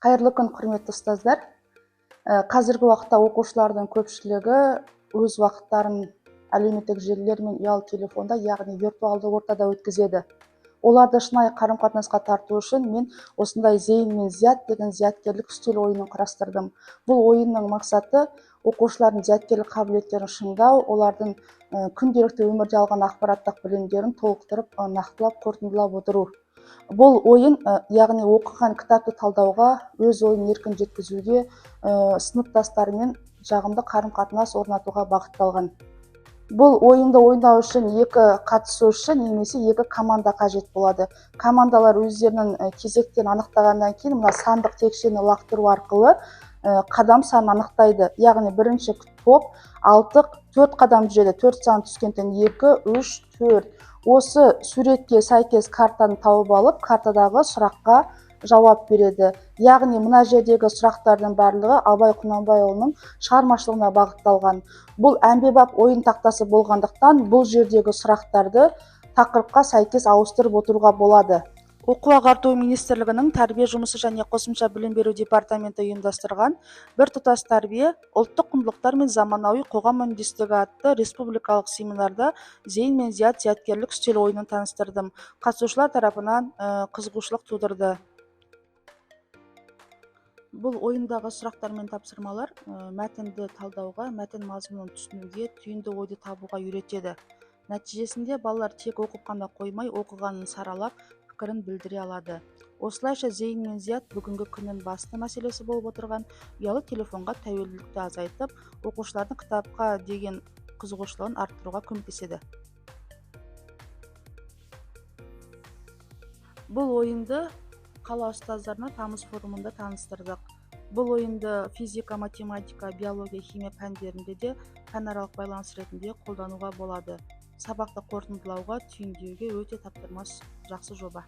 Қайырлы күн, құрметті ұстаздар. Қазіргі уақытта оқушылардың көпшілігі өз уақыттарын әлеуметтік желілер мен ұялы телефонда, яғни виртуалды ортада өткізеді. Оларды шынайы қарым-қатынасқа тарту үшін мен осындай «Зейін мен Зият» деген зияткерлік үстел ойынын құрастырдым. Бұл ойынның мақсаты – оқушылардың зияткерлік қабілеттерін шыңдау, олардың күнделікті өмірде алған ақпараттық білімдерін толықтырып, нақтылап, қорытындылап отыру. Бұл ойын, яғни оқыған кітапты талдауға, өз ойын еркін жеткізуге, сыныптастарымен жағымды қарым-қатынас орнатуға бағытталған. Бұл ойынды ойнау үшін екі қатысушы немесе екі команда қажет болады. Командалар өздерінің кезектерін анықтағаннан кейін мына сандық текшені лақтыру арқылы қадам санын анықтайды. Яғни бірінші топ алты, төрт қадам жүреді. Төрт сан түскеннен екі, үш, төрт. Осы суретке сәйкес картаны тауып алып, картадағы сұраққа жауап береді. Яғни мына жердегі сұрақтардың барлығы Абай Құнанбайұлының шығармашылығына бағытталған. Бұл әмбебап ойын тақтасы болғандықтан, бұл жердегі сұрақтарды тақырыпқа сәйкес ауыстырып отыруға болады. Оқу ағарту министрлігінің тәрбие жұмысы және қосымша білім беру департаменті ұйымдастырған «Біртұтас тәрбие: ұлттық құндылықтар мен заманауи қоғам үндестігі» атты республикалық семинарда «Зейін мен Зият» зияткерлік үстел ойынын таныстырдым. Қатысушылар тарапынан қызығушылық тудырды. Бұл ойындағы сұрақтар мен тапсырмалар мәтінді талдауға, мәтін мазмұнын түсінуге, түйінді ойды табуға үйретеді. Нәтижесінде балалар тек оқып қана қоймай, оқығанын саралап, пікірін білдіре алады. Осылайша, «Зейін мен Зият» бүгінгі күннің басты мәселесі болып отырған ұялы телефонға тәуелділікті азайтып, оқушылардың кітапқа деген қызығушылығын арттыруға көмектеседі. Бұл ойынды қала ұстаздарына тамыз форумында таныстырдық. Бұл ойынды физика, математика, биология, химия пәндерінде де пәнаралық байланыс ретінде қолдануға болады. Сабақты қорытындылауға, түйіндеуге өте таптырмас жақсы жоба.